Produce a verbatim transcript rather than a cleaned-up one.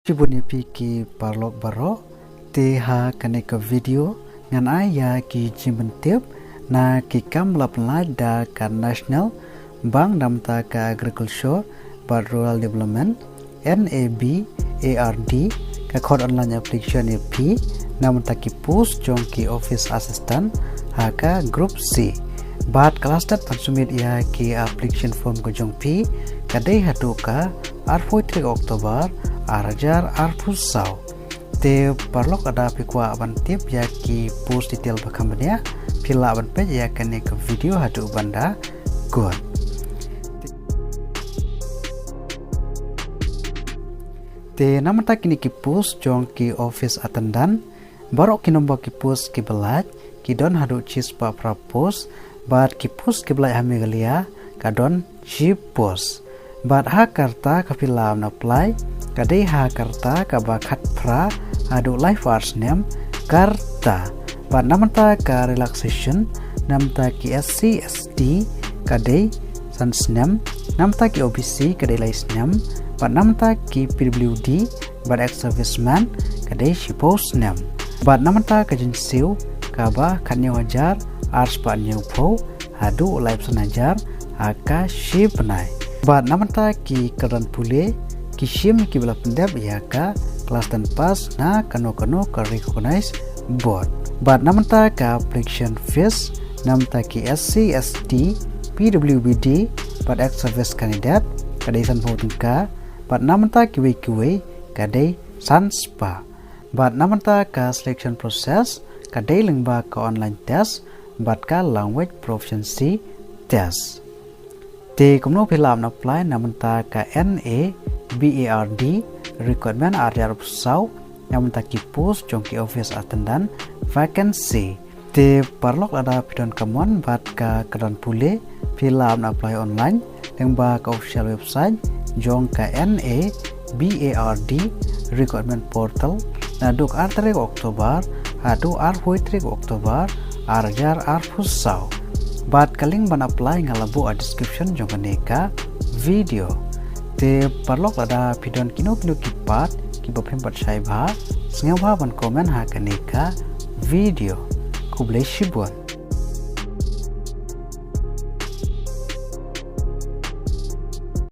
Shibun ïa phi ki paralok baroh. Te ha kane ka video ngan ai ïa ki jingpyntip na ki kam ba la pynlait da ka National Bank namar ka Agriculture bad Rural Development, N A B A R D, ka khot online application ïa phi namar ki post jong ki office assistant ha ka Group C. Bad ka last date ban submit ïa ki application form ka jong phi ka dei haduh ka arphew tarik October ar hajar arphew saw. Te paralok, lada phi kwah ban tip ïa ki post detail ba kham bniah, phi lah ban peit ïa kane ka video haduh ban da kut. Te namar kine ki post jong ki office attendant, baroh ki number ki post kiba lait ki don haduh shispah phra post, bad ki post kiba lait ha Meghalaya ka don shi post. Bad ha ka rta ka phi lah ban apply ka dei ha ka rta kaba khatphra haduh laiphew ar snem ka rta. Bad namar ka relaxation, namar ki S C S T ka dei san snem, namar ki O B C ka dei lai snem, bad namar ki P W D bad ex-serviceman ka dei shiphew snem. Bad namar ka jingsiew kaba khathynñiew hajar arspah hynñiewphew haduh laiphew san hajar ha ka shi bnai. Bad namar ki kyrdan pule, ki shim kiba la pyndep ïa ka class ten pass na kano kano ka recognized board. Bad namar ka application fees, namar ki S C, S T, P W B D bad ex-service candidate ka dei sanphew tyngka. Bad namar kiwei kiwei ka dei san spah. Bad namar ka selection process ka dei lyngba ka online test bad ka language proficiency test. Te kumno phi lah ban apply? Namar ka N A B A R D recruitment ar hajar arphew saw, namar ki post jong ki office attendant vacancy. Te paralok, lada phi don ka mon bad ka kyrdan pule, phi lah ban apply online lyngba ka official website jong ka N A B A R D recruitment portal naduh ar tarik October haduh arphew tarik October ar hajar arphew saw. Bad ka link ban apply nga la buh ha description jong kane ka video. Te paralok, lada phi don kino kino ki part kiba phim pat shai bha, sngewbha ban comment ha kane ka video. Khublei shibun.